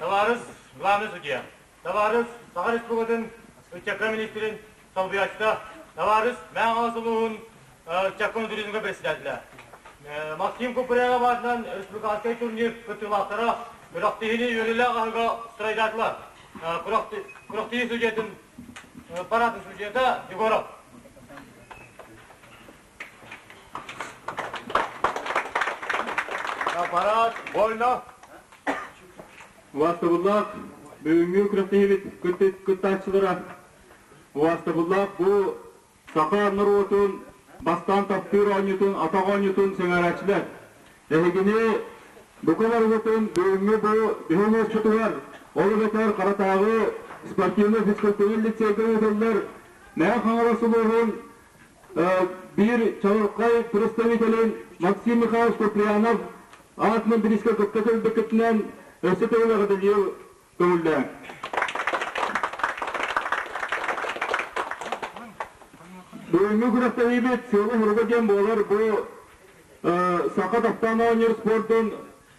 Табаарыс главный судья, табаарыс Саха Республикатын ыччакка министрин солбуйааччыта, табаарыс Мэҥэ улууһун ыччакка туризмга председателэ. Максим Куприянов аатынан республиканскай турнир кыттыылаахтара күрэхтэһиини үөрүүлээх аһыга стройдаатылар. Күрэхтэһии судьуйатын паратын судьуйата Егоров. Аппарат вольно. Убаастабыллаах бүгүҥҥү күрэхтэһиибит кыттааччылара, убаастабыллаах бу саха норуотун бастаан таптыыр оонньуутун, атах оонньуутун сэҥээрээччилэр. Эһигини бука барыгытын бүгүҥҥү бу биһиги улууспутугар, ол эбэтэр Харатааҕы спортивнай-физкультурнай лицейгэ ыытыллар Мэҥэ Хаҥалас улууһун биир чаҕылхай представителин Максим Михайлович Куприянов аатынан бириискэ кытта кэлбиккитинэн өссө төгүл эҕэрдэлиир көҥүллээҥ. Бүгүҥҥү күрэхтэһиибит сыала-соруга диэн буолар бу саха таптаан оонньуур спордун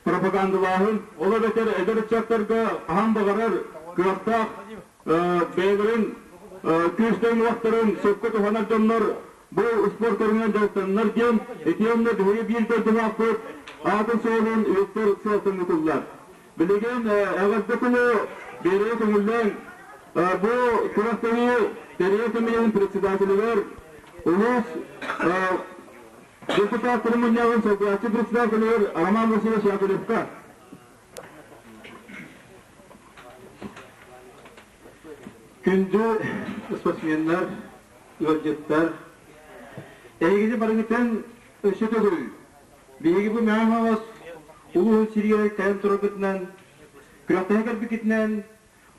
пропагандалааһын, ол эбэтэр эдэр ыччаттарга хаһан баҕарар кыахтаах бэйэлэрин күүстэрин уохтарын сөпкө туһанар дьоннор бу спорт көрүҥүнэн дьарыктаннар диэн итиэннэ биһиги биир дойдулаахпыт аатын-суолун үөттэр сыалтан ыытыллар. Билигин эҕэрдэ күнү биэрии көҥүллээн бу күрэхтэһии тэрийэр кэмиһин председателигэр улуус депутаттарын мунньаҕын солбуйааччы председателигэр Роман Васильевич Яковлевка. Күндү спортсменнар, ыалдьыттар, эһигини барыгытын өссө төгүл биһиги бу Мэҥэ Хаҥалас улууһун сиригэр кэлэн тураргытынан, күрэхтэһэ кэлбиккитинэн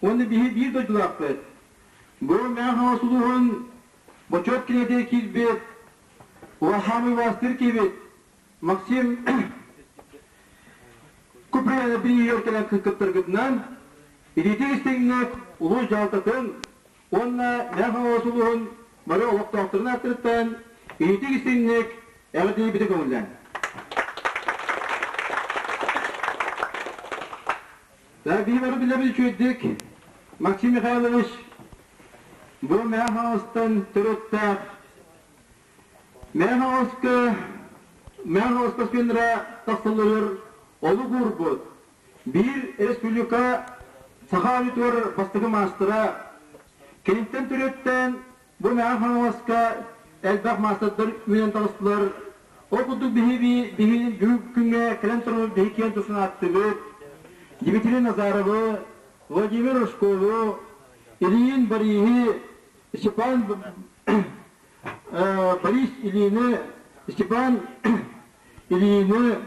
уонна биһи биир дойдулаахпыт. Бу Мэҥэ Хаҥалас улууһун Бочуот кинигэтигэр киирбит улахан убаастыыр киһибит Максим Куприянов бирииһигэр кэлэн кыттаргытынан илиитин истиҥник улуус дьаһалтатын уонна Мэҥэ Хаҥалас улууһун бары олохтоохторун ааттарыттан илиитин истиҥник эҕэрдэлиирбитин көҥүллээн. Биһи бары билэбит үчүгэйдик Максим Михайлович бу Мэҥэ Хаҥаластан төрүттээх Мэҥэ Хаҥаласка Мэҥэ Хаҥаласка күннэрэ тахсалларыгар олук уурбут биир республика саха аудитория бастакы маастара киниттэн төрүттээн бу Мэҥэ Хаҥаласка элбэх маастардар үүнэн таҕыстылар. Ол курдук биһи биһи бүгүн күҥҥэ кэлэн турар биһи киэн тусын ааттыыбыт Дмитрий Назаровы, Владимир Рожкову, Ильин Бориһы, Степан Борис Ильины, Степан Ильины,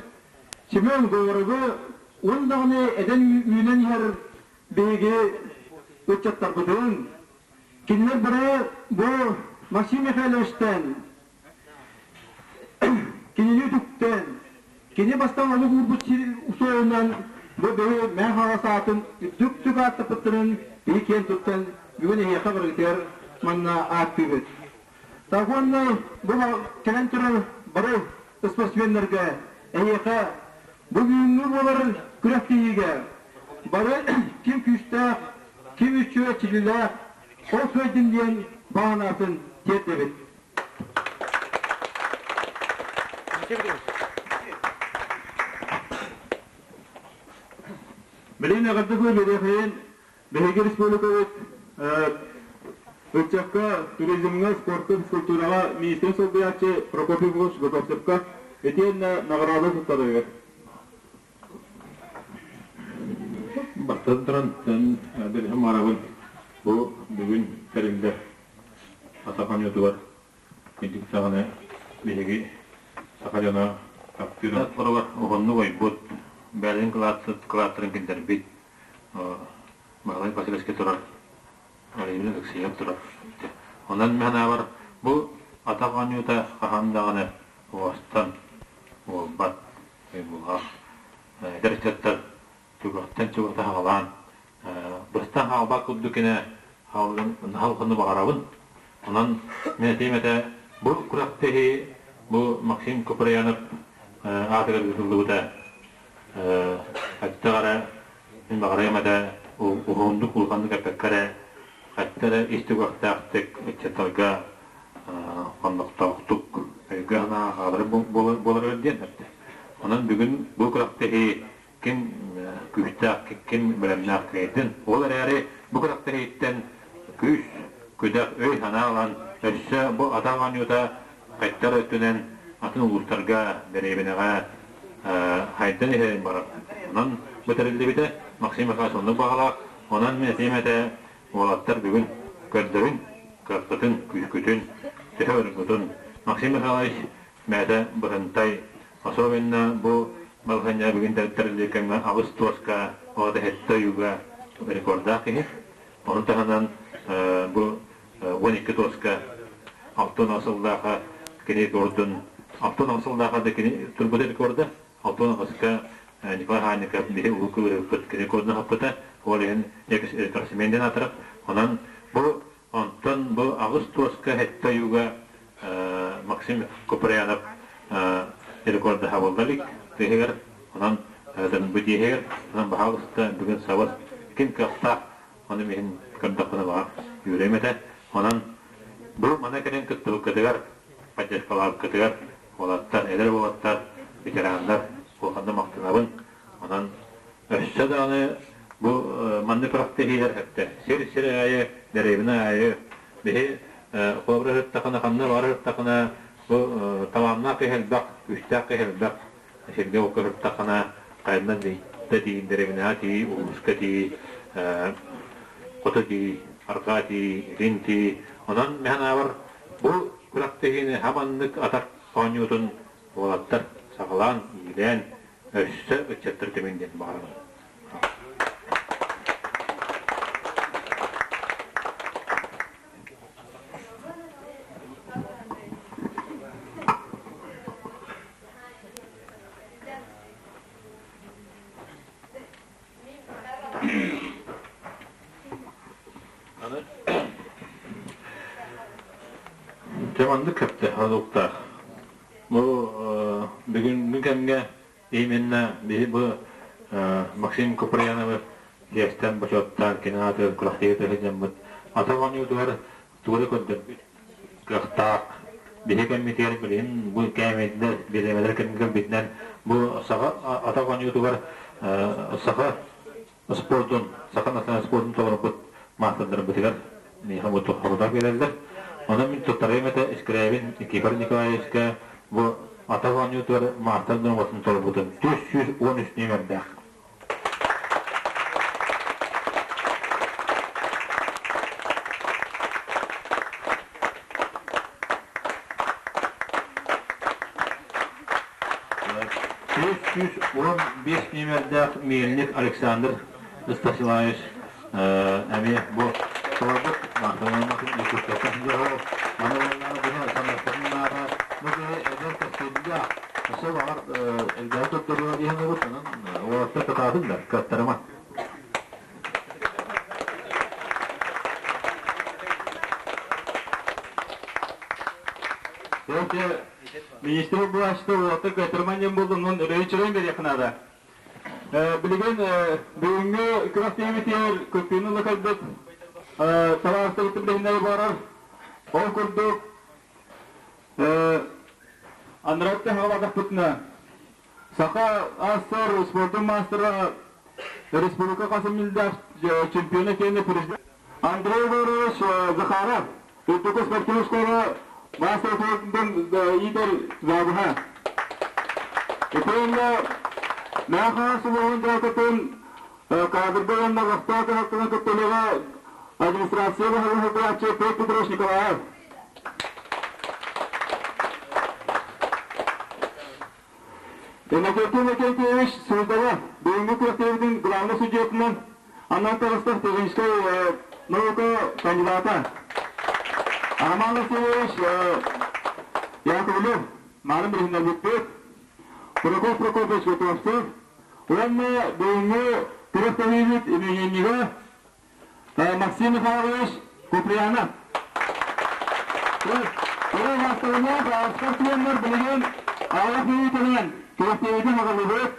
Семен Говоровы уон даҕаны эдэн үүнэн иһэр биһиги ыччаттарбытын, кинилэр бары бу Максим Михайловичтан кинини үтүктэн, кини бастаан олук уурбут сир суолунан бу бэйи Мэҥэ Хаҥалас аатын үрдүк ааттаппыттарын биһи киэн туттан бүгүн эһиэхэ барыгытыгар манна ааттыыбыт. Уонна бу кэлэн турар бары спортсменнарга эһиэхэ бүгүҥҥү буолар күрэхтэһиигэ бары ким күүстээх, ким үчүгэй чилилээх, ол кыайдын диэн баҕанаатын тиэрдэбит. Билигин эҕэрдэ биэриэхэйин биһиги республикабыт ыччакка, туризмҥа, спортка, физкультураҕа министрин солбуйааччы Прокопий Павлович Готовцевка итиэннэ наҕараада туттарыгар. Бастатан туран, Дөлүһүм Марабын бу бүгүн тэриллэр атах оонньуутугар итик саҕана биһиги саха дьоно таптыыр ааттарыгар уһуннук ойбут, бэйэлэрин кылааттарын киллэрбит Баһылай Васильевичка турар, Владимир Алексеев турар. Онон мин санаабар бу атах оонньуута хаһан даҕаны уостан уолбат буоллаах. Эдэр ыччаттар түгэхтэн чугата хаалаан, быстан хаалбат курдук гына хаалыны баҕарабын. Онон мин этиим этэ, бу күрэхтэһии бу Максим Куприянов аатыгар ыытыллыбыта эттэҕэ эрэ. Мин баҕарыам этэ уһуннук улаханнык эппэккэ эрэ, хатта эрэ ис түгэхтээхтик ыччаттарга хоннохтоохтук өйгө-санааҕа хаалар буоларыгар диэн эттэ. Онон бүгүн бу күрэхтэһии ким күүстээх, ким бэлэмнээх кыайдын. Ол эрээри бу күрэхтэһииттэн күүс, күдэх, өй-санаа ылан, өссө бу атах оонньуута хайдар өттүнэн атын улуустарга, дэриэбинэҕэ хайдан иһэрин барар. Онон бу тэриллибитэ Максим Михайлович оннук баҕалаах. Онон мин этиим этэ, уолаттар бүгүн көрдөрүн, кыаххытын, күүскүтүн, төһө ыргытын. Максим Михайлович бэйэтэ быһынтай, особенно бу балаһыанньа бүгүн тэриллибит кэмҥэ аҕыс туоска, оҕото сэттэ ойууга рекордаах киһи. Ону таһынан бу 12 туоска 60 сыллааха кини рекордун 60 сыллааха да кини турбута рекорда 68-ка Николай Ханников биһи улуу кылыһыппыт кини рекордун хаппыта ол иһин рекордсмен диэн аатырар. Онон бу онтон бу аҕыс туоска сэттэ ойууга Максим Куприянов рекорда хабылла илик тыһыгар онон бу тиэһигэр онон баһаалыста бүгүн сабыс ким кыахтаах Ону иһин көрдөхпүнэ баҕар үөрүөм этэ. Онон бу маны кэлин кыттыбыккытыгар, поддержкалаабыккытыгар уолаттар, эдэр уолаттар, ветераннар улаханнык махтанабын. Онон өссө даҕаны бу маннык күрэхтэһиилэр эптэ. Сир-сир аайы, дэриэбинэ аайы биһи холобура ыһыттахына, ханна баҕар ыһыттахына бу талааннаах киһи элбэх, күүстээх киһи элбэх. Сиргэ окко сыттаххына хайанна да тиий, дэриэбинэҕэ тиий, улууска тиий, хоту тиий, арҕаа тиий, илин тиий. Онон мин санаабар бу күрэхтэһиини хаманнык атах оонньуутун уолаттар саҕалаан, иилээн, өссө ыччаттар түмүн диэн баҕарабын. Дьэ маннык көптө олуктаах. Бу бүгүҥҥү кэмҥэ именно биһи бу Максим Куприяновы дьиэстэн бочуоттаан кини аатыгар күрэхтэһии сылдьаммыт атах оонньуутугар тугу да көрдөрбүт кыахтаах. Биһи кэммитигэр билигин бу кээмэйдэр, бириэмэлэр кэммитинэн бу саха атах оонньуутугар саха спордун, саха национальнай спордун толорбут маастардарбытыгар миэхэ бу хорутаах биэрэллэр. Онон мин туттарыам этэ Искрябин Никифор Николаевичка бу атах оонньуутугар маастар нуорматын толорбутун 413 нүөмэрдээх. 315 нүөмэрдээх Мельник Александр Стасилаевич эмиэ бу толорбут маастар-нуорматын Якутскайтан сылдьар. Маны уоннааҕы быһа санаахтарынааҕы бу киһи эдэр кэскиллээх өссө баҕар элбэҕи көрдөрүө диэн ылбыт, онон уолаттар кытаатыннар, кыаттарыма. Министр власти уолаттар кыаттарыма диэн буоллун, онон өрөйү-чөрөйүн биэриэххэ наада. Билигин бүгүҥҥү күрэхтэһиибитигэр кыттыыны ыла кэлбит табаарыстарбытын билиһиннэрэ барар. Ол курдук Андрей хаалаатахпытына Саха АССР спордун маастара республика хас чемпиона киэнэ президент Андрей Егорович Захаров Үрдүкү спортивнай школа маастар иитэр завуһа. Итиэннэ Наахаа сулуһун дьаакатын кадрга уонна олохтоох дьаһалтаны кыттылыга администрация баһылыга салайааччы Петр Петрович Николаев. Иннокентий Иннокентьевич Суздалов бүгүҥҥү күрэхтэһиибитин главнай судьуйатынан анал таҕыстах техническэй наука кандидата. Роман Васильевич Яковлев маарын билиһиннэрбиппит. Прокоп Прокопьевич Готовцев уонна бүгүҥҥү күрэхтэһиибит имениннигэ Максим Михайлович Куприянов. Уран астарынан спортсменнар билигин аҕыйах мүнүүтэнэн күрэхтэһиитин аҕаллыбыт.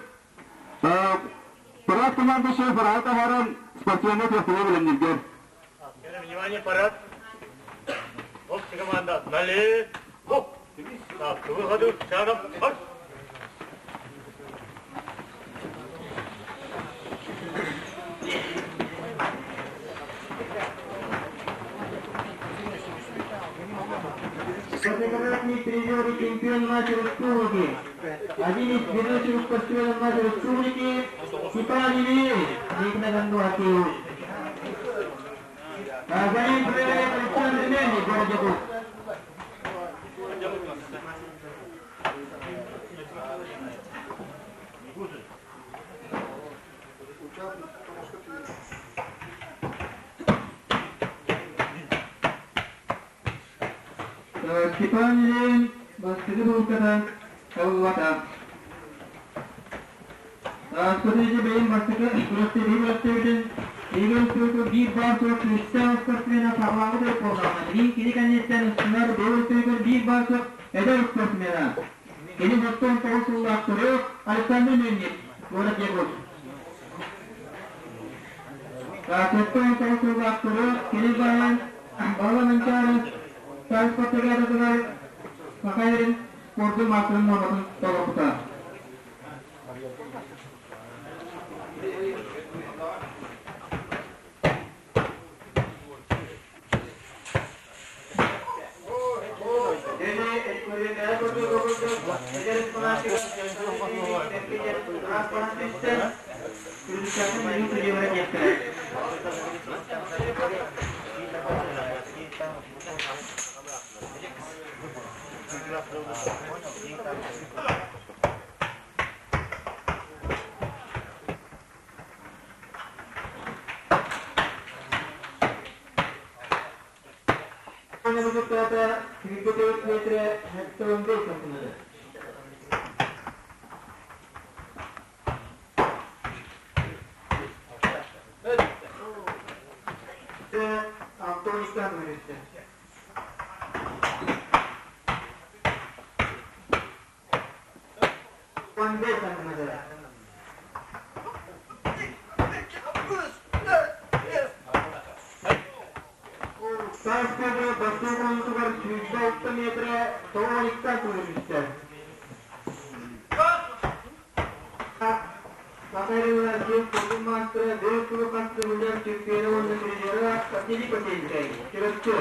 Парад. командующай параады таһааран спортсменнар күрэхтэһиигэ бэлэмнииргэр. Внимание, парад. Общая команда. Налево. Так, к выходу. Шагом. Марш. Многократный призер и чемпион нашей республики, один из ведущих спортсменов нашей республики, Степан Ильич, Никнагандуакиев. А за ним проявляет Александр Мельник, город Якутск. Степан Ильин бастакы булката табыллыбата. Ааспыт ыйга бэйэм бастакы күрэхтэһии күрэхтэбитин Игорь Стойков биир баар суох күүстээх спортсмена саҕалаабыт эбит буоллаҕына, билигин кини кэнниттэн устунар Белый Стойков биир баар суох эдэр спортсмена. Кини 99 сыллаах төрүөх Александр Мельник, город Якутск. 79 сыллаах төрүөх кини баайан Балла Манчаары спартакиадатыгар Саха сирин спордун маастарын нуорматын толорбута. Кыргытыбыт метрэ 75 сантиметр. Антон Иванович. 15 сантиметр. Сааскада бастыҥ онтугар 106 метрэ тоҕо көрүстэ. Сахарина диэн спордун маастара биир сылы хас төгүллээх чемпиона уонна призера Василий Посельскай, Чурапчы.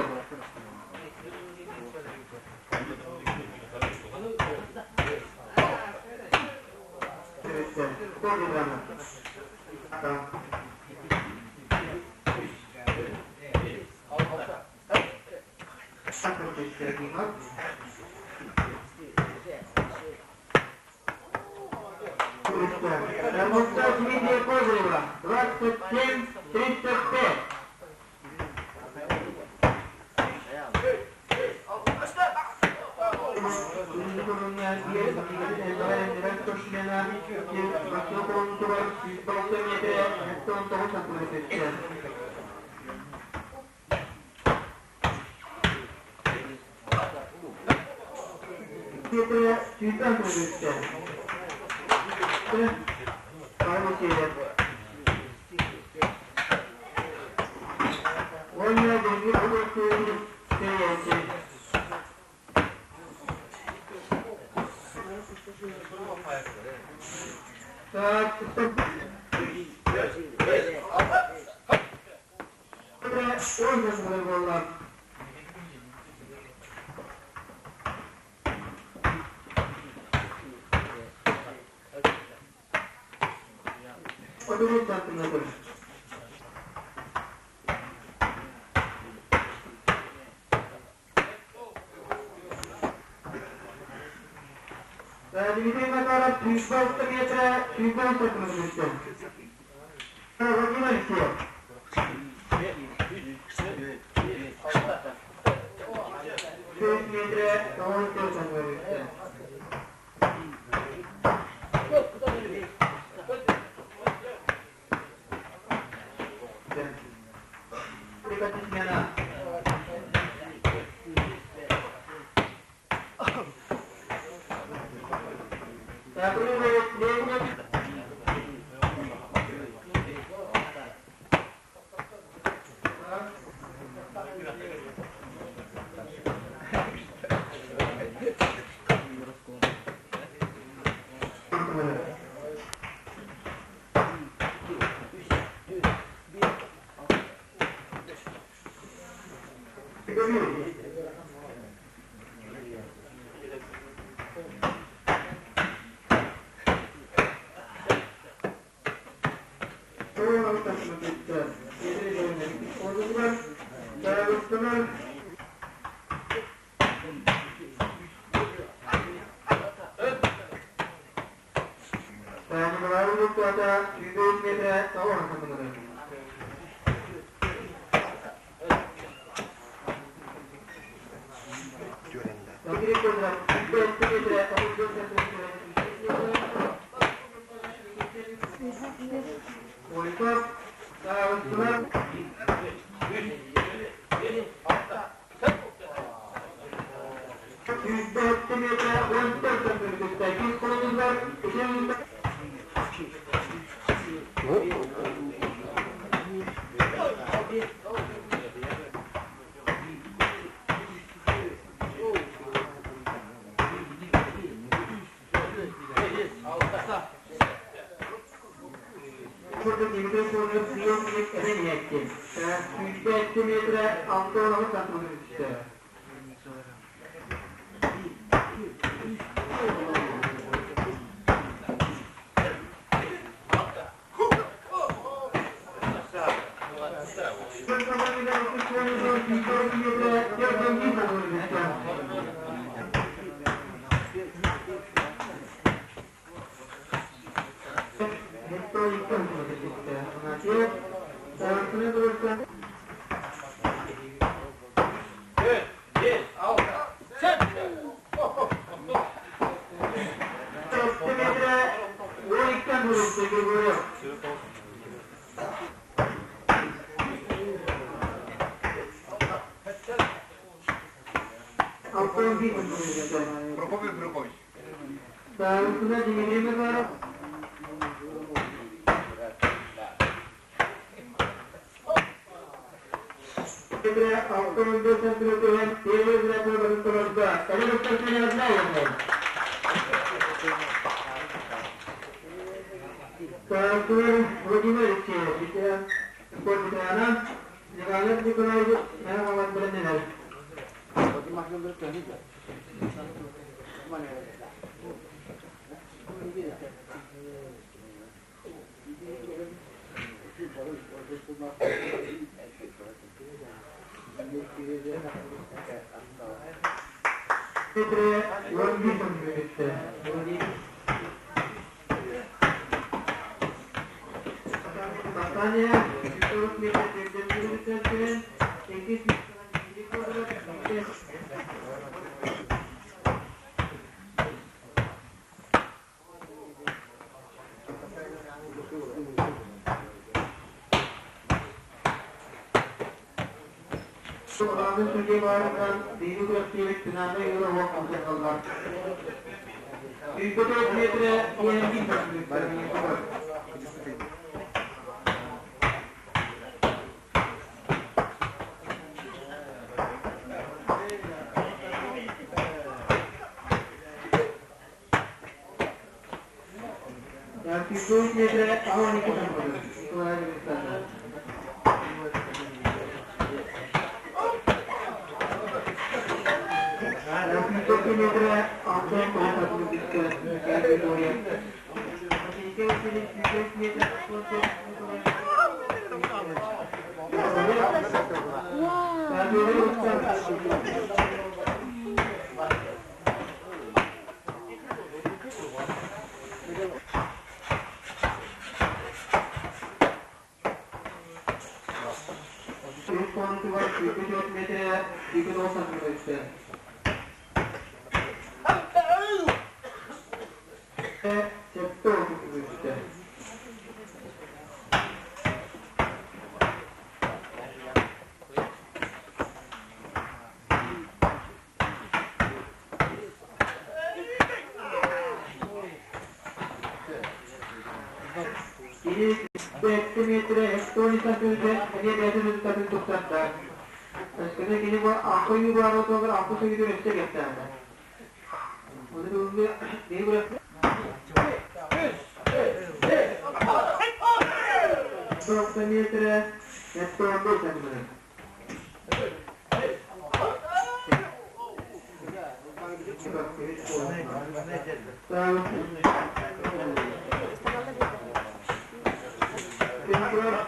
Мустаф Дмитрия Козырева, 27-35. Дмитрий Макаров 106 метра 106 сантиметр. Владимир Алексеев. 6 метра 94 сантиметр. Смена. Көстөн турар.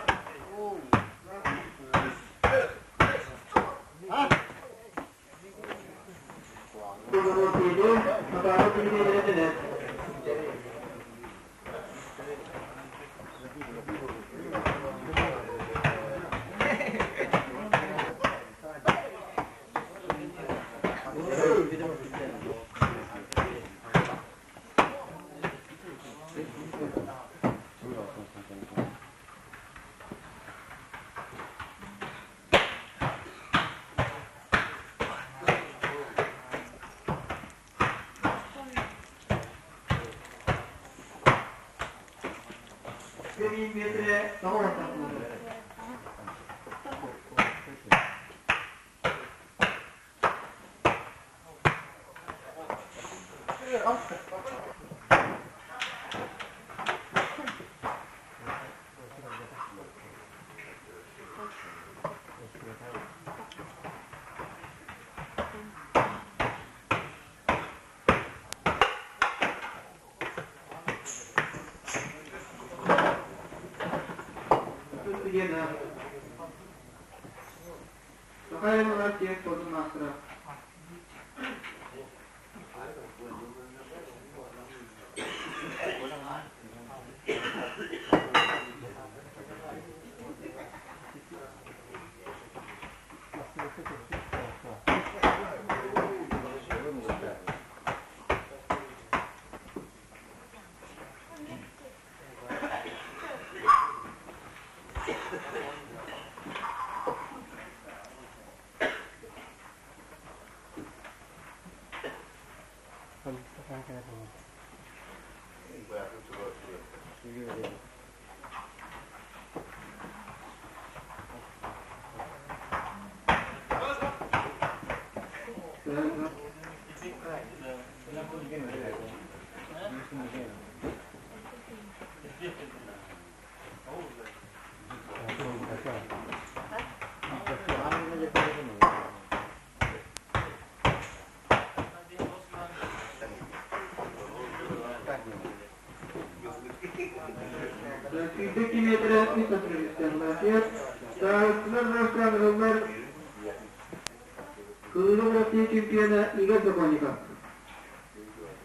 Кыылы Россия чемпиона Игорь Сокольников.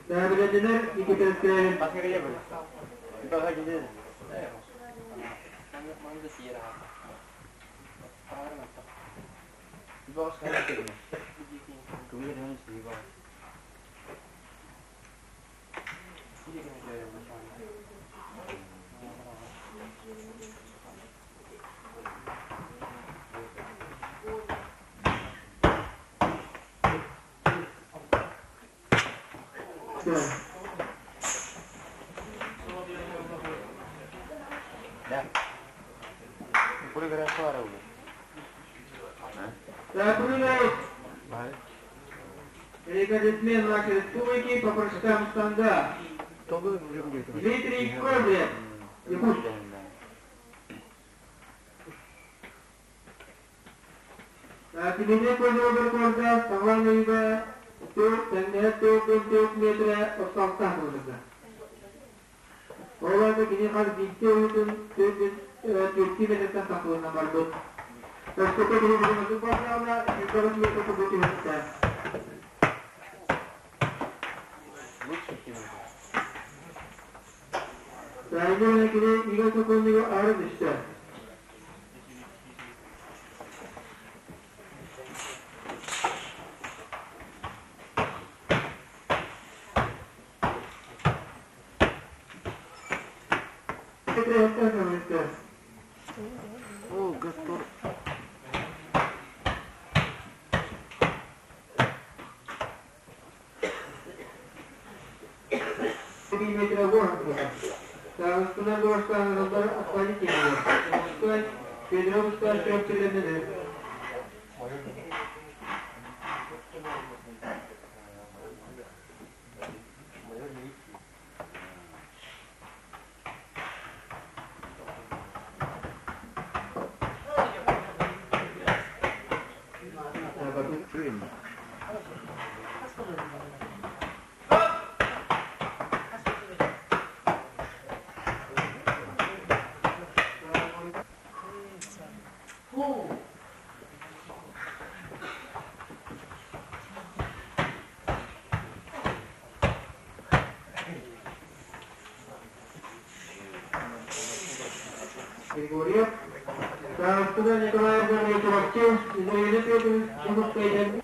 Тәбилетинер Никита Скрябин. Рекордсмен нашей республики по прыжкам штанга Дмитрий Козырев. Якутск. Дмитрий Козырев рекорда саҕаланыыга 4,4 метра охсоохтоох буолбута. Ол аата кини хас биирдии уутун 4 метртэн тахсыбытынан барбыт. Өскөтө кини бүгүн буоллаҕына, 109 метр курдук түһүөхтээх. Сайын кини Игорь Сокольников аһара түстэ. Григорьев, Саастыга Николай Гаврильевич, Израиля Петрович Дьокуускайдан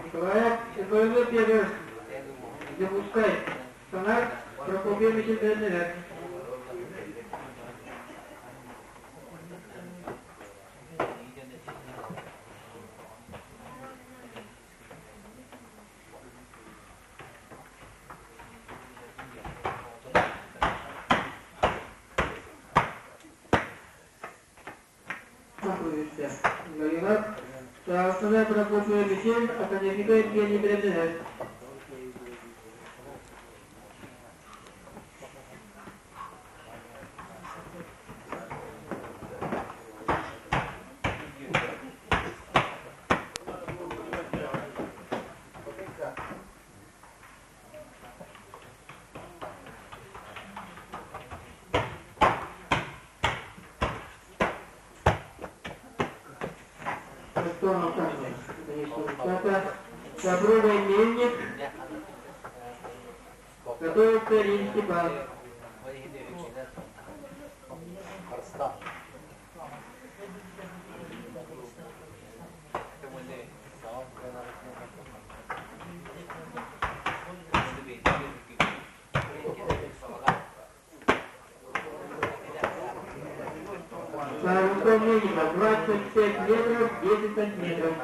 Николаев, Израиля Петрович, Дьокуускай, Санар, Прокопьев Мичилдэннилэр. Саастана Прокопьева Мичил, академика Евгений Бирэмнэнэр. Добровый мельник готовится Римский банк. Сооружение 25 метров 10 сантиметров.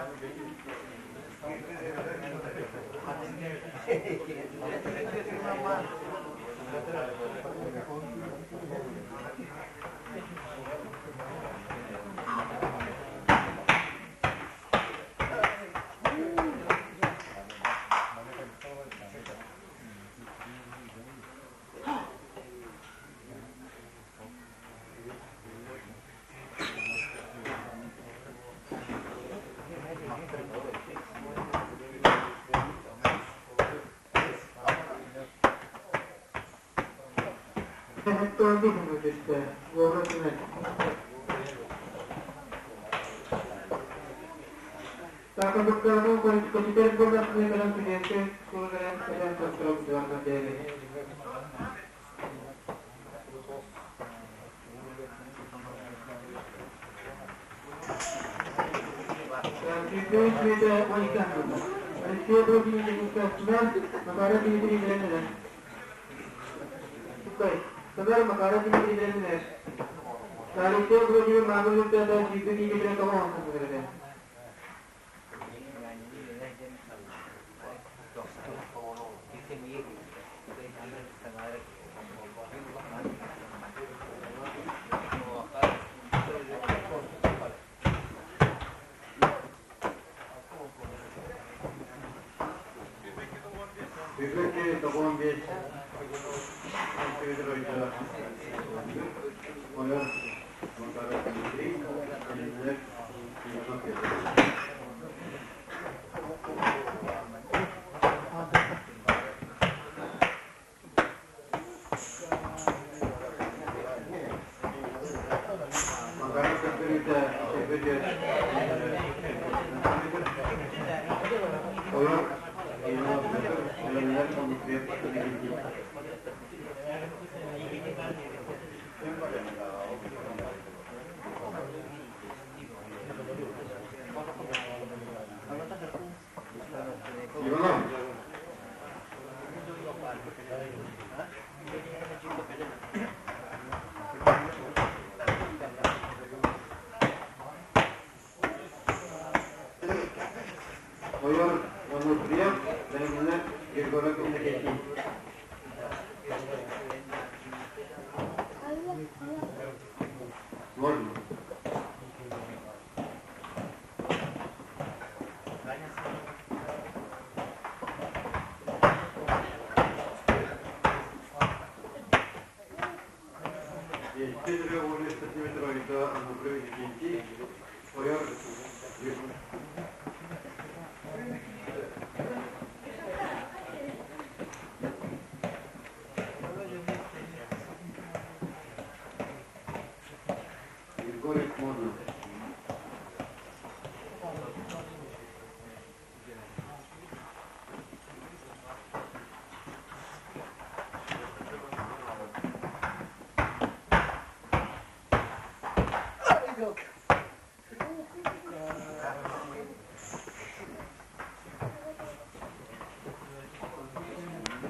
Григорьев можно.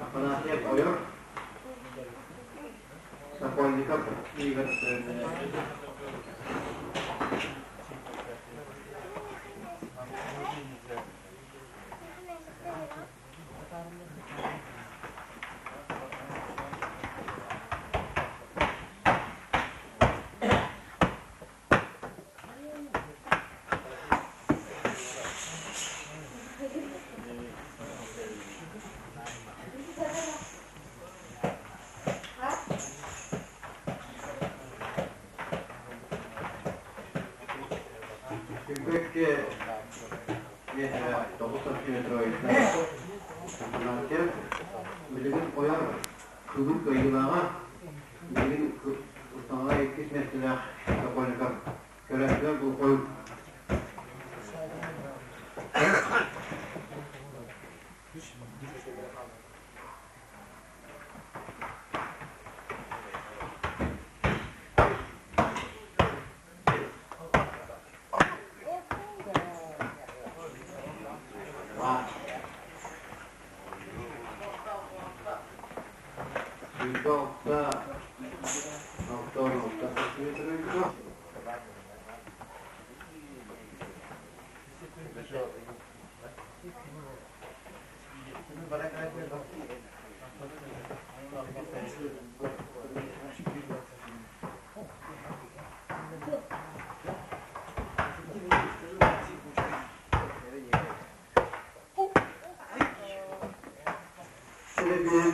Афанасьев ойор Сокольников Игорь Түмпэккэ миэтэрэ 9 сантиметр Афанасьев билигин ойор кыбыр кыайыылааҕа билигин устаҥаҕа иккис миэстэлээх Сокольников көрөөччүлэр булкуйун Сүүрбэ алта алта алта сантиметр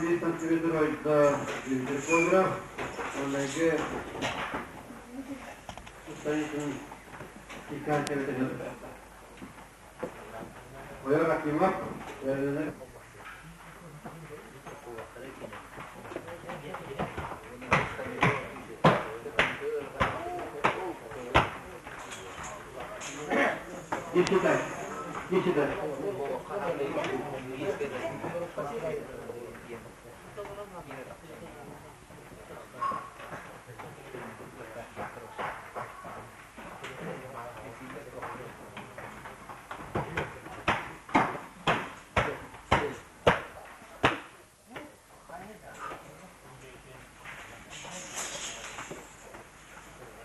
Биир сантиметр ойда телефонга, оннайгы Ойор Акимов, Десятай. Десятай.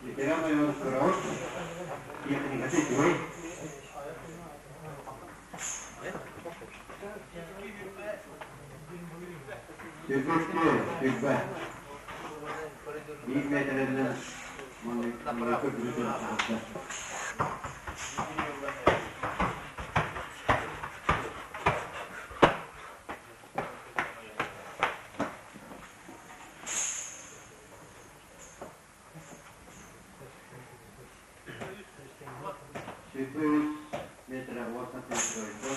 Ветеран ойон Техникасы үчүгэй. Сүргүчтү, сүрбэ. Биир миэтэрэнэн маннык көрдүбүтүн таһаарда. Сүүрбэ метрэ уонна сантиметр.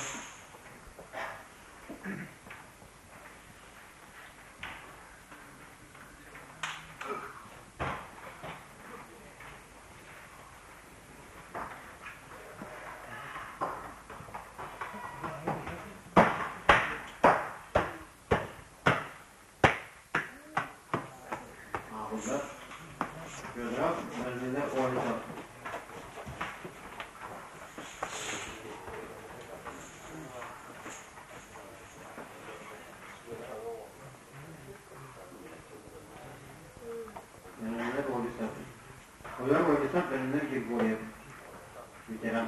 Ааҕыллар. Федоров Валентина Ольга. Бэлэмнэр Олесов. Ойор Олесов Бэлэмнэр Григорьев. Ветеран.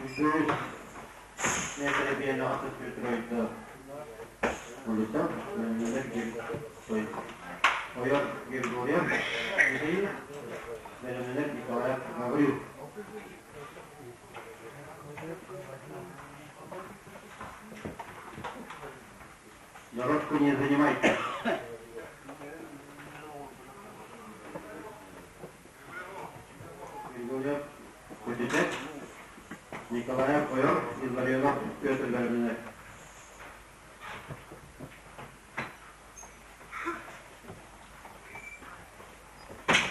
Үсүс миэтэрэ аҕыс Улица Ойор Григорьев, Михаил, Бэлэмнэнэр Николаев Гаврил. Дорожку не занимайте. Николаев Ойор, Илларионов Петр Бэлэмнэнэр.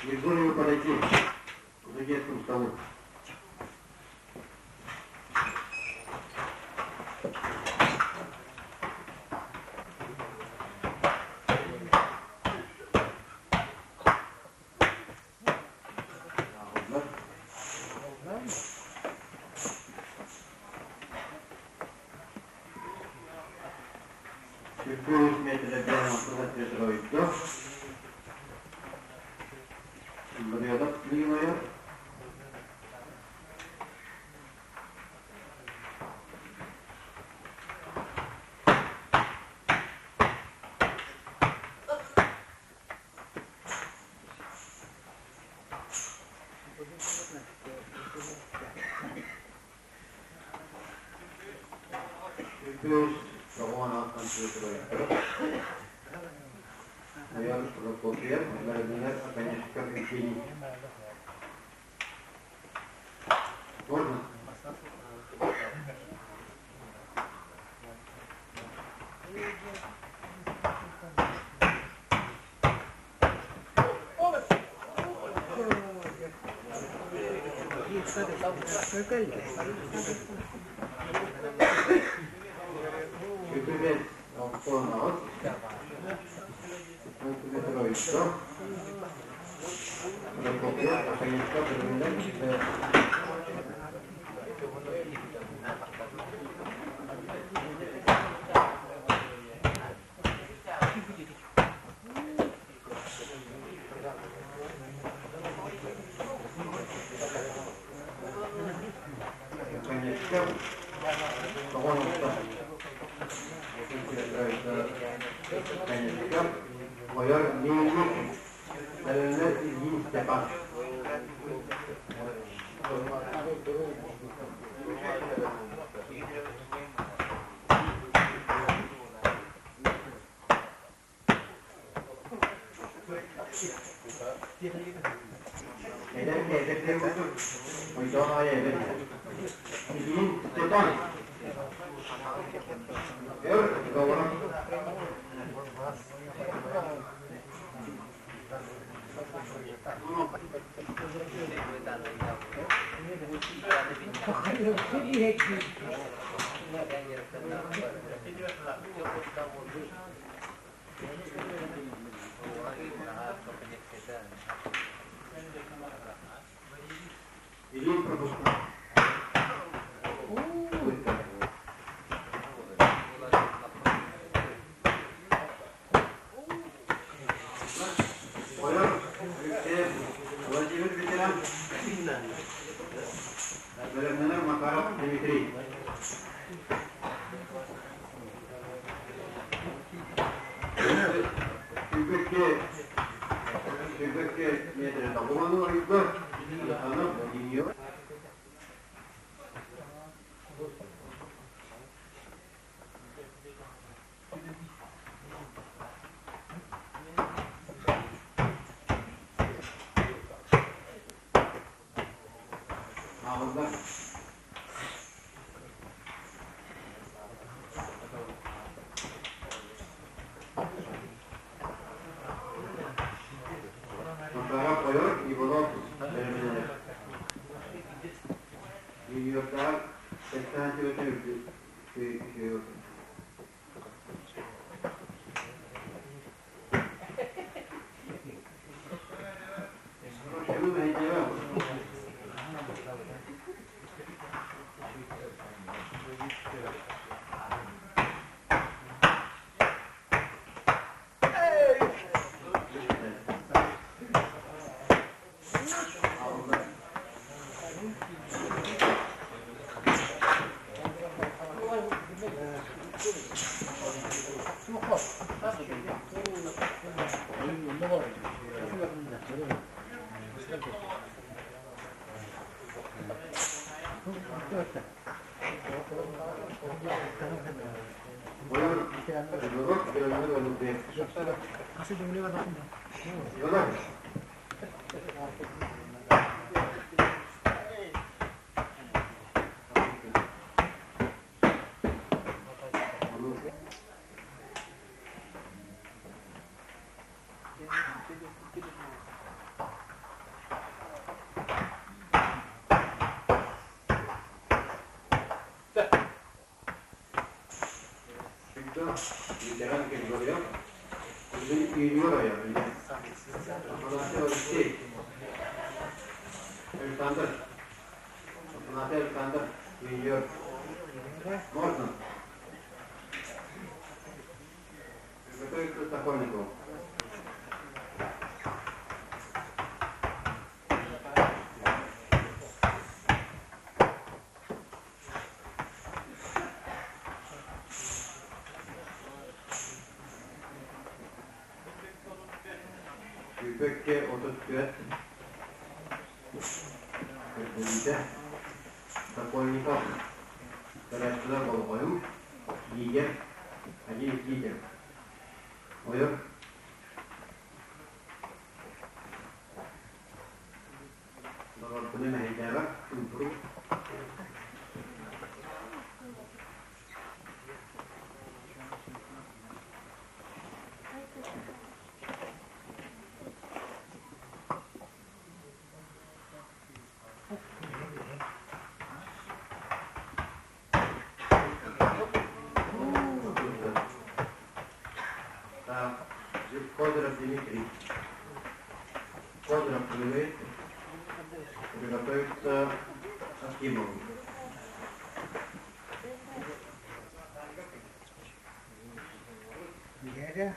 Егорову подойти к судейскому столу. Сүүс метрдэрдээх Петровичка Илларионов Климовер Үс тоҕуон компьютеры Майор Прокопьев, Владимир Оконешников Евгений. Можно? Үтүмэн Антонов, Петровичка, Прокопьев, Оконешников Владимир. Конечка, Конечка, майор Мельник, Бэлэмнэр Ильин Степан. Эдэр эдэр Ойдоон аайы эдэр. Ильин Степан. Өр доҕорум. Ильин пропускной. Ойор Алексеев Владимир ветеран. Бэлэмнэнэр Макаров Дмитрий. Сүүрбэккэ сүүрбэккэ метрэ табыланы ойда Александр Владимир. Ааҕыллар. Макаров Ойор Иванов бэлэмнэнэр. Юниордаах 80 үрдүк Приготовиться ветеран Григорьев. Юниор Афанасьев Алексей. Александр. Афанасьев Александр. Юниор. Можно. Приготовиться Сокольникову. Күүпэккэ 34 көрдөрүүтэ Сокольников көрөөччүлэр болҕойуҥ лидер один из лидеров ойор Доҕорбуну мэһэйдээбэт чуумпурук. Козырев Дмитрий. Козырев Дмитрий. Приготовиться Акимову. Где?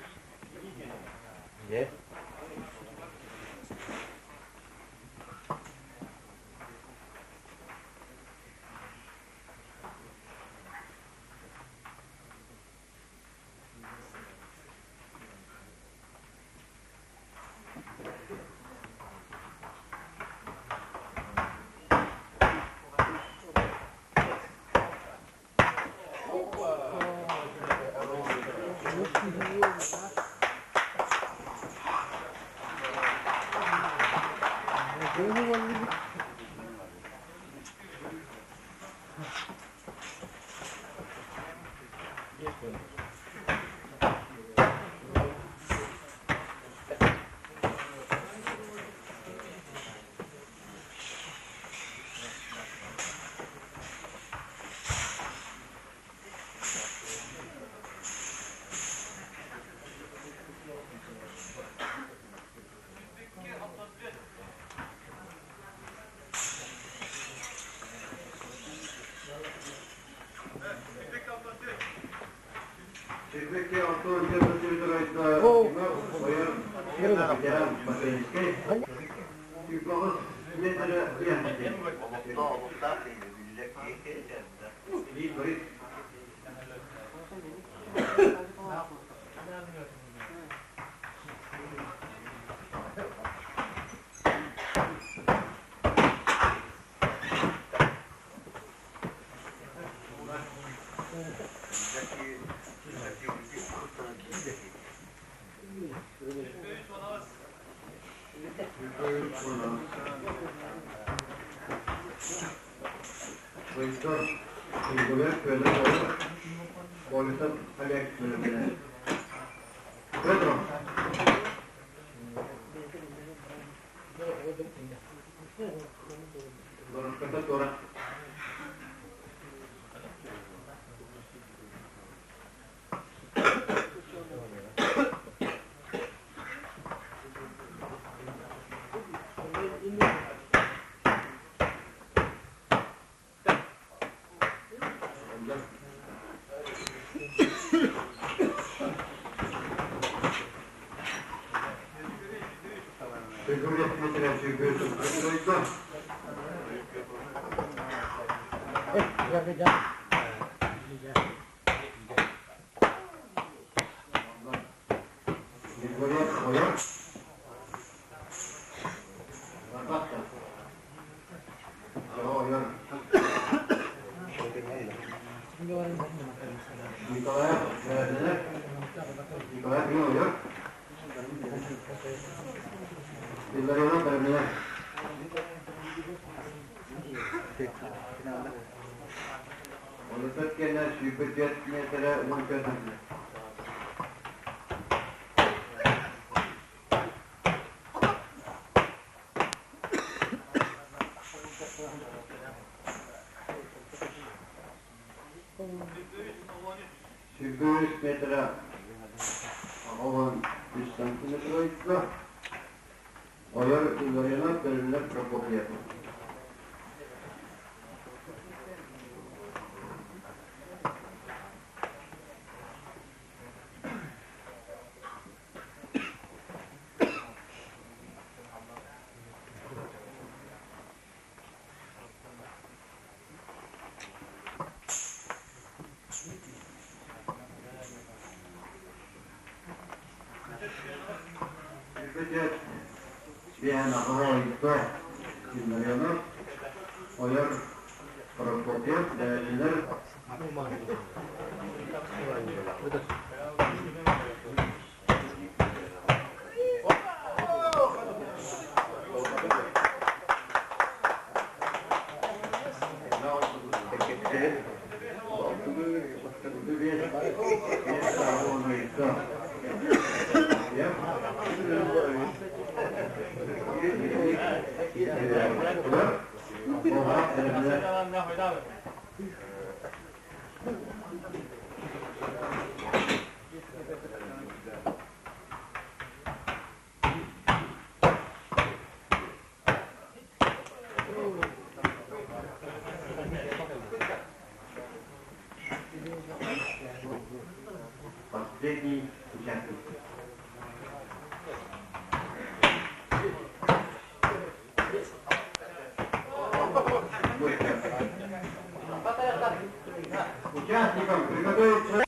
Сирбекке Антон Федорович Ветеран Батайскай. Сүүрбэҕис метрэ Борис. Виктор Григорьев Федор Борисов Олег Федоров. Дорожката тура. Григорьев Дмитрий Григорьев. Григорьев Ойор. Лопатка. Ойор. Николаев Николаев Ойор. Илларионов Бэрдэнэ. Онусат кэннэ сүүрбэ миэтэрэ 14 сантиметр. Үс метра 83 сантиметра Ойор Илларионов бэриллэр Прокопьев. Биэн аҕа Илларионов, Ойор Прокопьев, бэйэлэр Последний участник. Участникам приготовиться.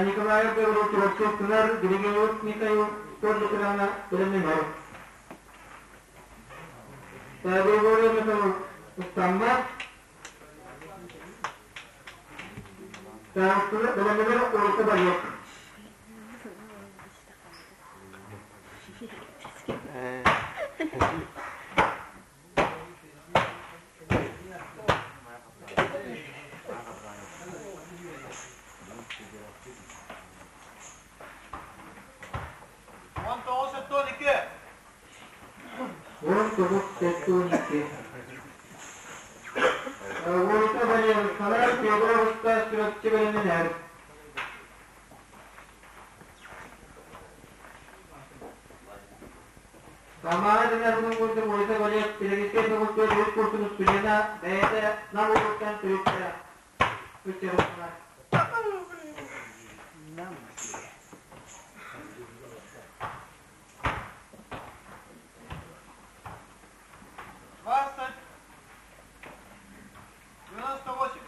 Николаев Гаврил Чурапчы Григорьев Михаил спорт ветерана бэлэмнэнэр. Григорьев Михаил ыстаммат. Бэлэмнэнэр Ольга Боек. 19-12. 19-12. Уолута Валерий Федоров Сүрөкчү бэлэмнэнэр. Тамара Динарының курдук Ольга Валерьевич педагогическай факультет үс курсун студена бэйэтэ Нам улуустан төрүттээх ыччатынан. 20, 98.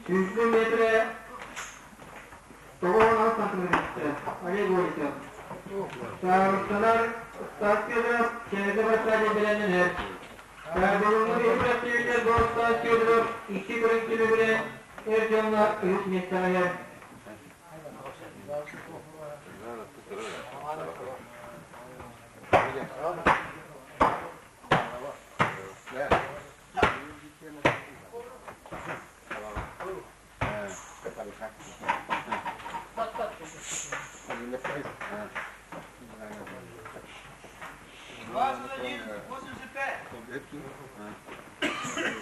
Сүүс метрэ 96 сантиметр Олег Голиков. Саарысталар Стас Федоров Чэнэдэ Аркадий бэлэмнэнэр. Бүгүҥҥү күрэхтэһиитэ бу Стас Федоров икки көрүҥ түмүгүнэн эр дьоҥҥо үһүс миэстэҕэ иһэр. 21, 85.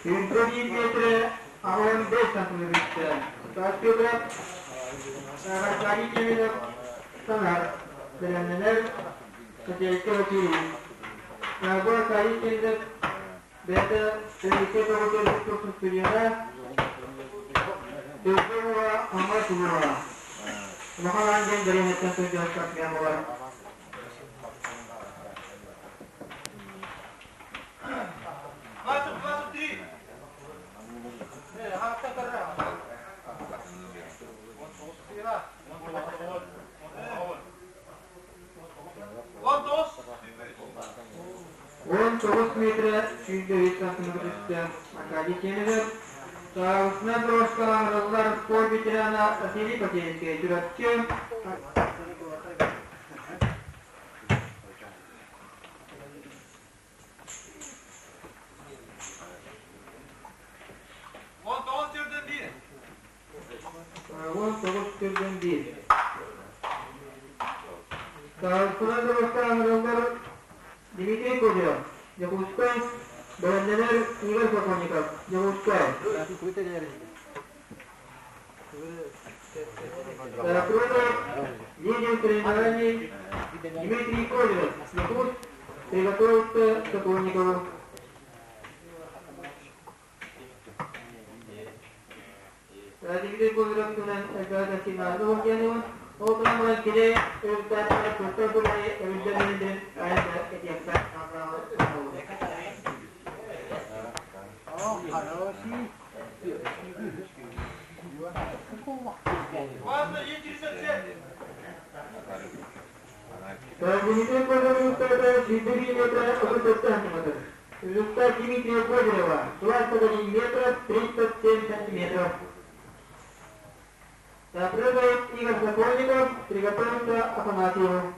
101 метрэ 85 сантиметр. Стас Федоров Аркадий Чеминов санар бэлэмнэнэр Сэтиэккэ Василий. Бу Аркадий Чеминов бэйэтэ педагогическай факультет үс курсун студена, Төрдө уола Амма Сулура. Улахан аан диэн дэриэбинэттэн сылдьар спортсмен буолар. 20, 23. 19. 19 метрэ 105 сантиметр түсте Аркадий Чемезов. Саҕалысынан брошка ыҥырыллар спорт ветерана Василий Потеевскай Чурапчы. 19 түрден 1. 19 түрден 1. Саҕалысынан брошка ыҥырыллар Дмитрий Козырев, Дьокуускай, бэлэмнэнэр Игорь Сокольников, Дьокуускай. Прыгает лидер соревнований Дмитрий Козырев, Якутск, приготовиться Сокольникову. Дмитрий Козырев туһунан элбэх кэпсиир диэн ол гынан баран кини өрүттээхтэрэ туттар күрэҕи өрүллэн айан да этиэххэ 21, 37. Дмитрий Козырев 1 метра 37 сантиметров. Результат Дмитрия Козырева 21 метров 37 сантиметров. Прыгает Игорь Сокольников, приготовиться Афанасьеву.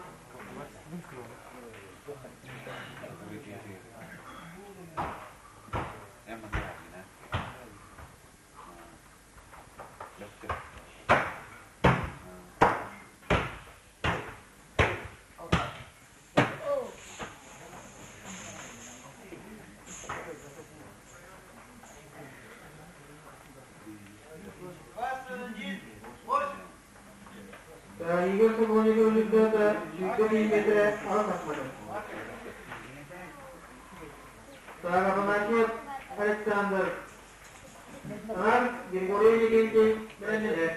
21, 8. Игорь Сокольников результата 101 метра 6 сантиметров. Так, Афанасьев Александр. Анар Григорий Викентий бэлэмнэнэр.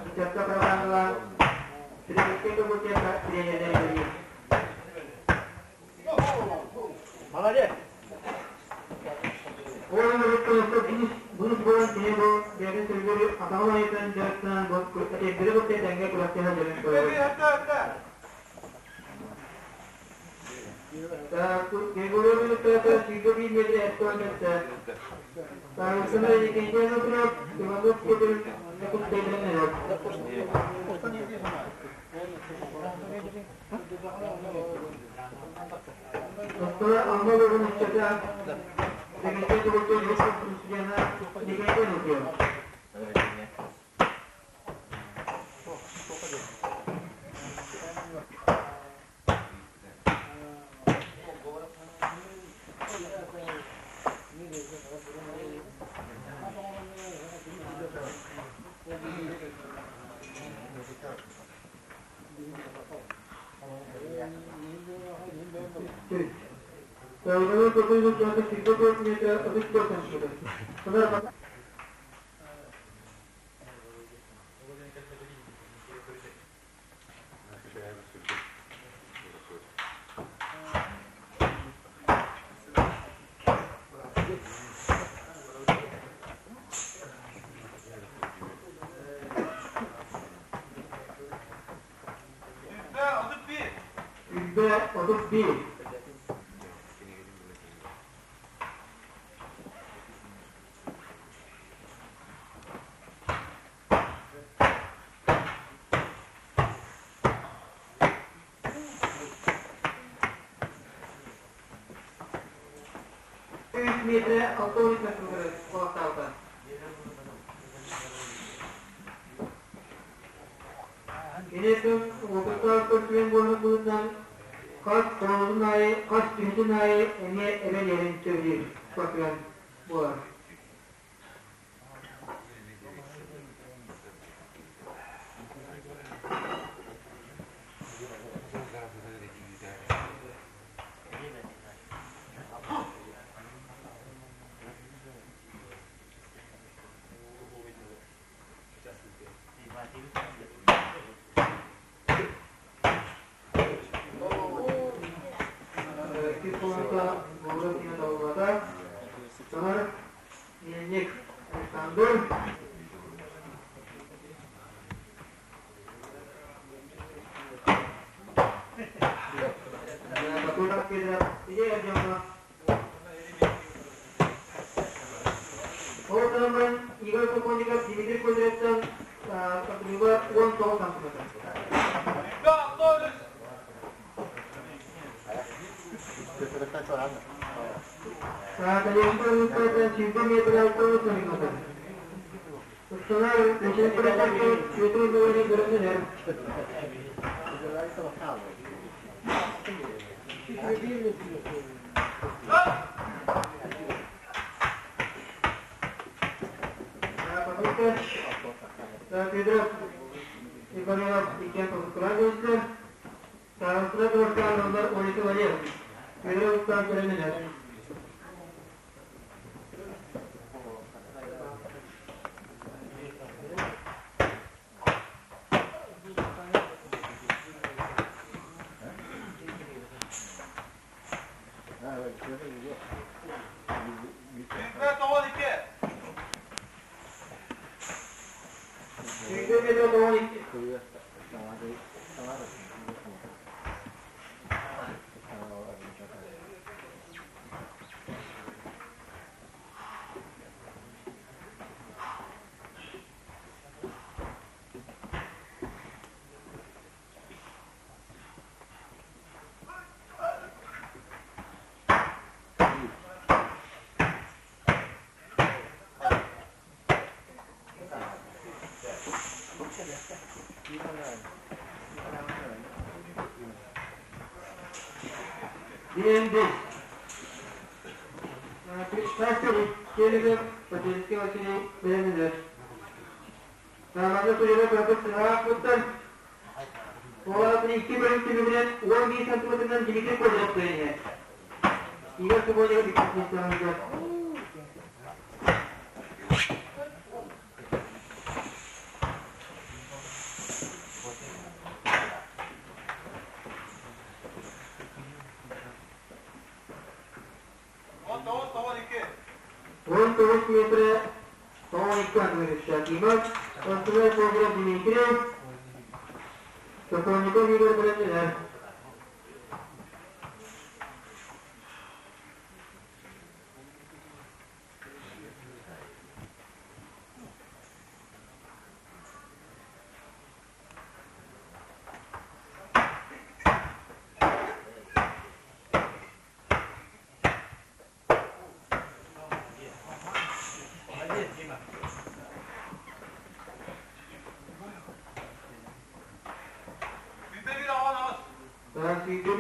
Ыччакка программалаан педагогическай факультекка тренердэр үлэлиир. Ол ынырыктан быыс булан кини бу бэйэтин сөбүлүүр атаҕын айытан дьарыктанан бу этэрдэри кытта тэҥҥэ күрэхтэһэ дьарык көрөр. Григорий Минутата 101 метр эстонецте. Александр Никитин Иванов Петр Якутскайдан. Оскуола Амма улууһун ыччата Дмитрий Тулутун президена Никита Лукин. Сылгыны тутуу сылдьааты 104 метр 34 сантиметр. %31. %31. 3 metre 6 сантиметр кулактаабыта. Киниэтин уопуттаах көрсүгэн буолан быһыытынан хас хонугун аайы, хас түһүтүн аайы эмиэ эбэн иһэрин сөбүлүүр спортсмен буолар. Кислота Володимир Долгота, Сар Мельник Александр. Батуров Петр Идея Ол таһынан Игорь Сокольников Дмитрий Кудрявцев Каприва 19 сантиметр. Сааталиан 100 метр 6 сантиметр. Ustalar teşekkür ederken Петр Иванович görünür. Федоров Иванов иккен Курадовичтар, Сарастра Дорсановлар 12 Валер, Федоровтан көрүнүлэр. %12. %12. Diğerinde Kelime Patilski Vasily beğenilir. Sağlamda sürüyle bırakıp sıra kutlar. Oğlanın iki bölüm tümünden 11 santimetreden birlikte koyacak böyle. İyi su boyunca dikkat etmemiz. 19 12. 19 метра 12 сантиметр Акимов, Константин Федоров Дмитриев, Сокольников Игорь Владимирович.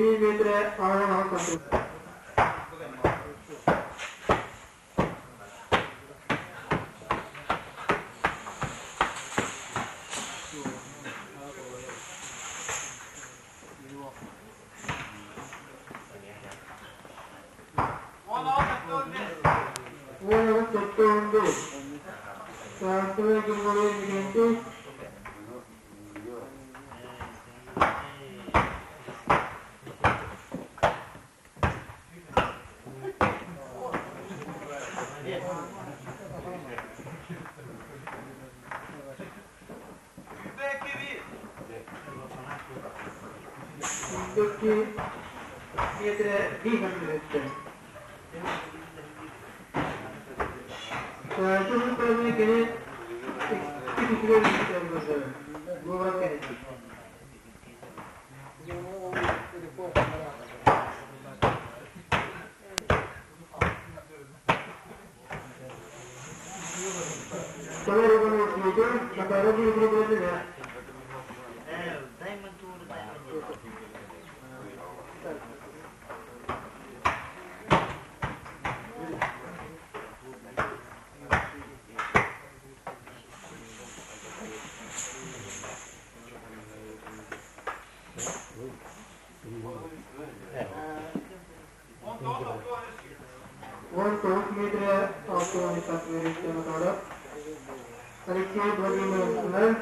1 метра 16 сантиметр. 16 71. Саастыбай Григорий Викентьевич. 2 метра 1 сантиметр. Çocuk gene iki kişiler Говорят, 19 метра 6 сантиметр Алексей Владимирович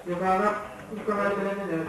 Иванов Николай Леонидович.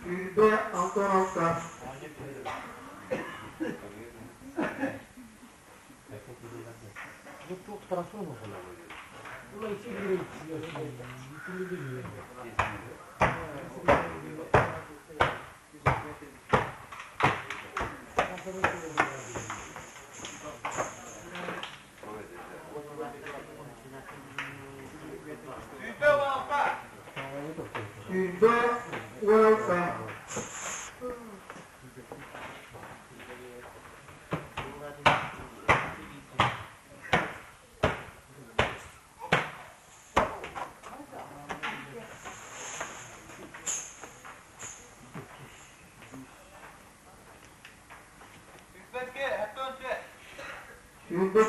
Yüzde altı altı. %16.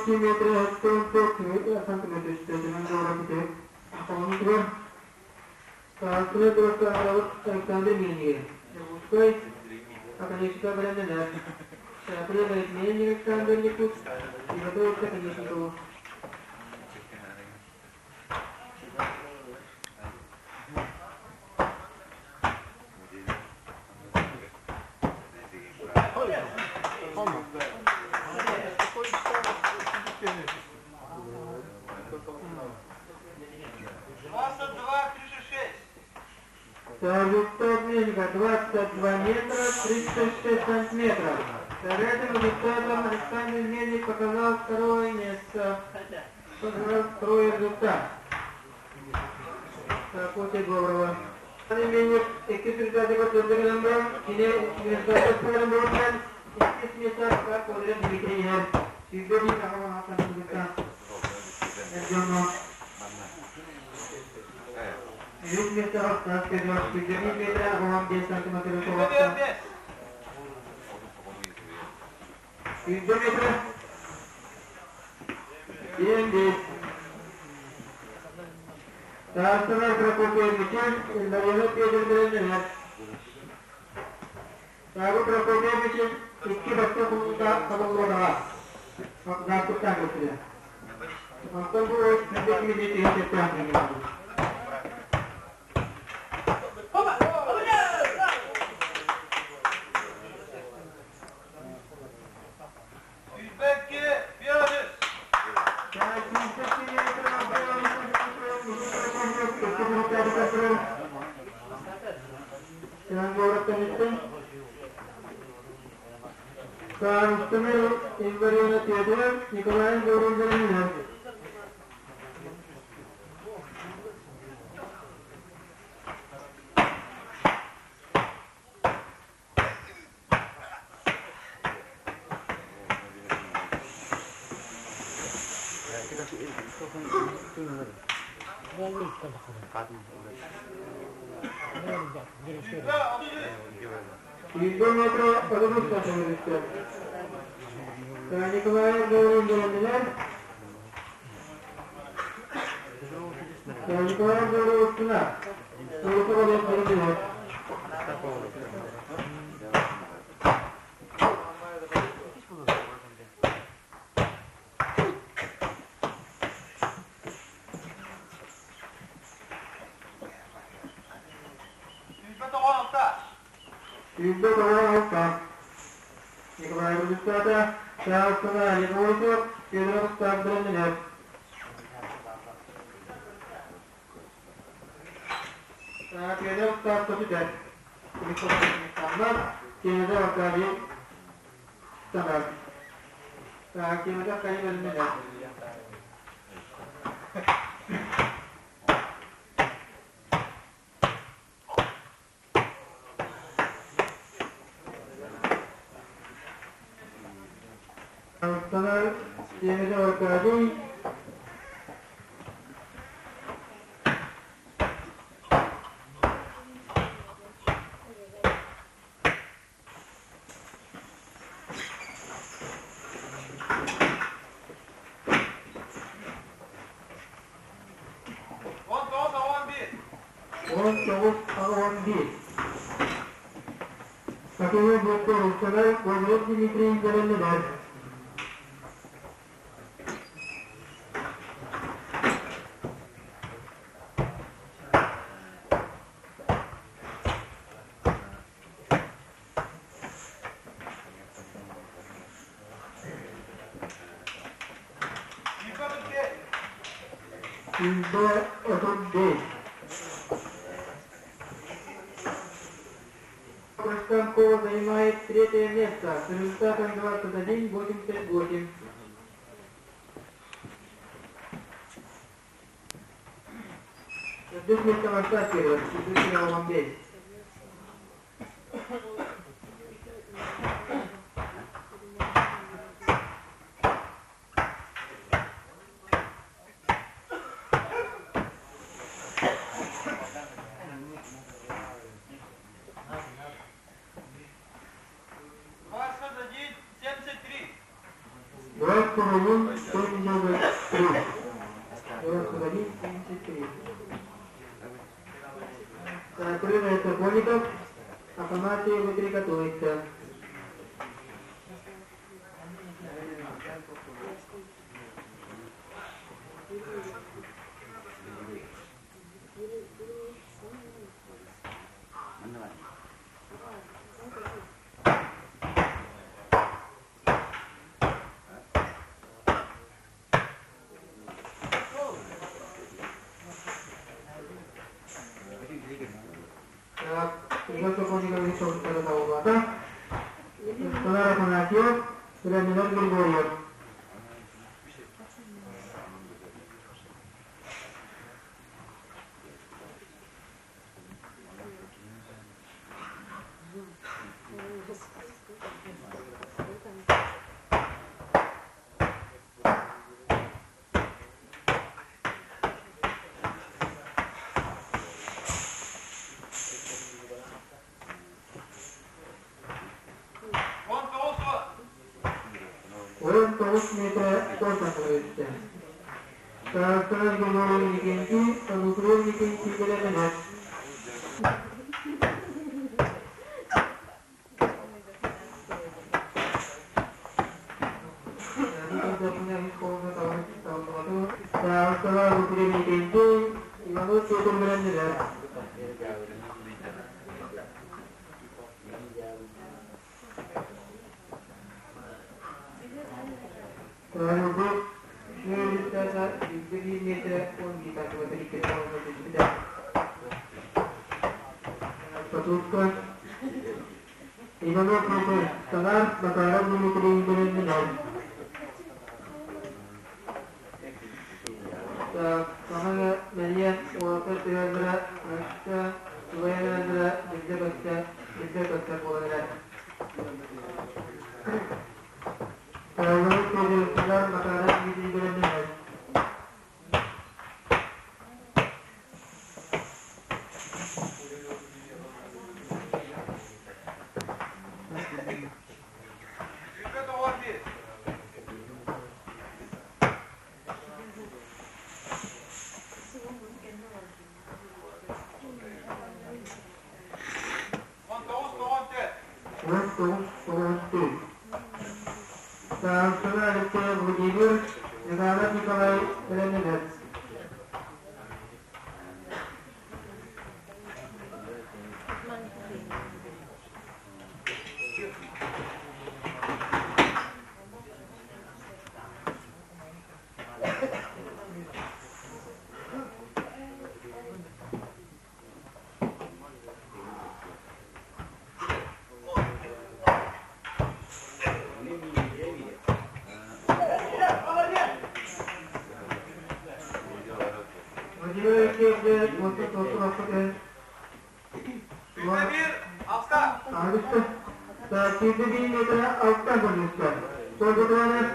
2 метра 14 сантиметр. Александр Мельник. Оконечка Брендена. Мельник Александр Якут. И готовится к Конечникову. Результат Мельника 22 метра 36 сантиметров. Этим результатом Александр Мельник показал второе место. Показал второй результат. После Говорова. Мельник 21 результаты 21 метра Дмитрий Үһүс миэстэҕэ Стас Петров 101 метрэ 15 сантиметры толорто. 100 метрэ 15. Таастана Прокопьев Мичил, Илларионов Петр Биреннелер. Саагы Прокопьев Мичил икки бастыҥ хонуута табыллыбатаҕа. Зааппыттаан көрсүлэ. Онтон бу сүүрбэ киһини түһэн сөптөөх Сүүрбэкки биэс. Саастымыр Инварина Петров, Николай Гаврилович. 100 метр одумуста көмөлөстө. Николай Гаврилович Николай Гаврилович 196. 196. Николай Гаврилович Чаастана Николаев Петров Стабдранинов. Петров Стабдранинов. Кенеде Аркадий Станар. Кенеде Аркадий Бөлүнүнэ. Станар Кенеде Аркадий 19 11. 19-11. Такого блокта Рустанар Ковров Дмитрий Бөлүнүнэ. 135. 135. Простанкова занимает третье место с результатом 21-88. Төрдүс миэстэ Мастас Кириллов, 115. 21 73. 21 73. 21 73. Прыгает Сокольников, Афанасий приготовится. Так, Егор Сокольников Сокольников Станар Афанасьев, Леонид Григорьев. сантиметр. Таастаах Григорий Иннокентий, Онуфрий Иннокентий бэлэмнэнэр. Таастаах Онуфрий Иннокентий, Иванов Петр бэлэмнэнэр. Тойонугу үөрүүтэ биирдэ биир миэтэрэ 11 сантиметр иккитэ уонна түспүтэ. Потутка Иванов Петр, Санар Макаров Дмитрий бэлэмнэнэр. Саха Мария уолаттар тыһыаллара Настя Тулаевалара биллэ көстө, биллэ көстөр буолан эрэр. Тойонугу Петр, Макаров Дмитрий бэлэмнэнэр. 21. 19 94. 19 94. Таастаах Алексей Владимир, Михайлов Николай бэлэмнэнэр. Владимир Алексеевич 39 21 6. Аҕыста. Сүүрбэ биир миэтэрэ алта көрүстэ. Соргутуганов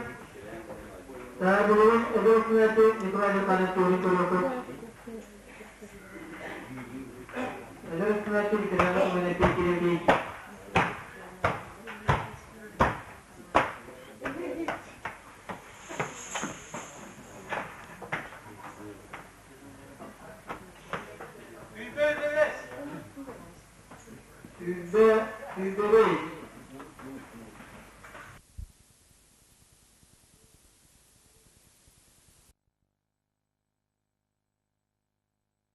Билигин эдэр снайпер Николай Михайлович туорун көрүөххүт. Эдэр снайпер ветераны Уманеппин Кириллий. 25. Сүүрбэ, сүүрбэ бэс.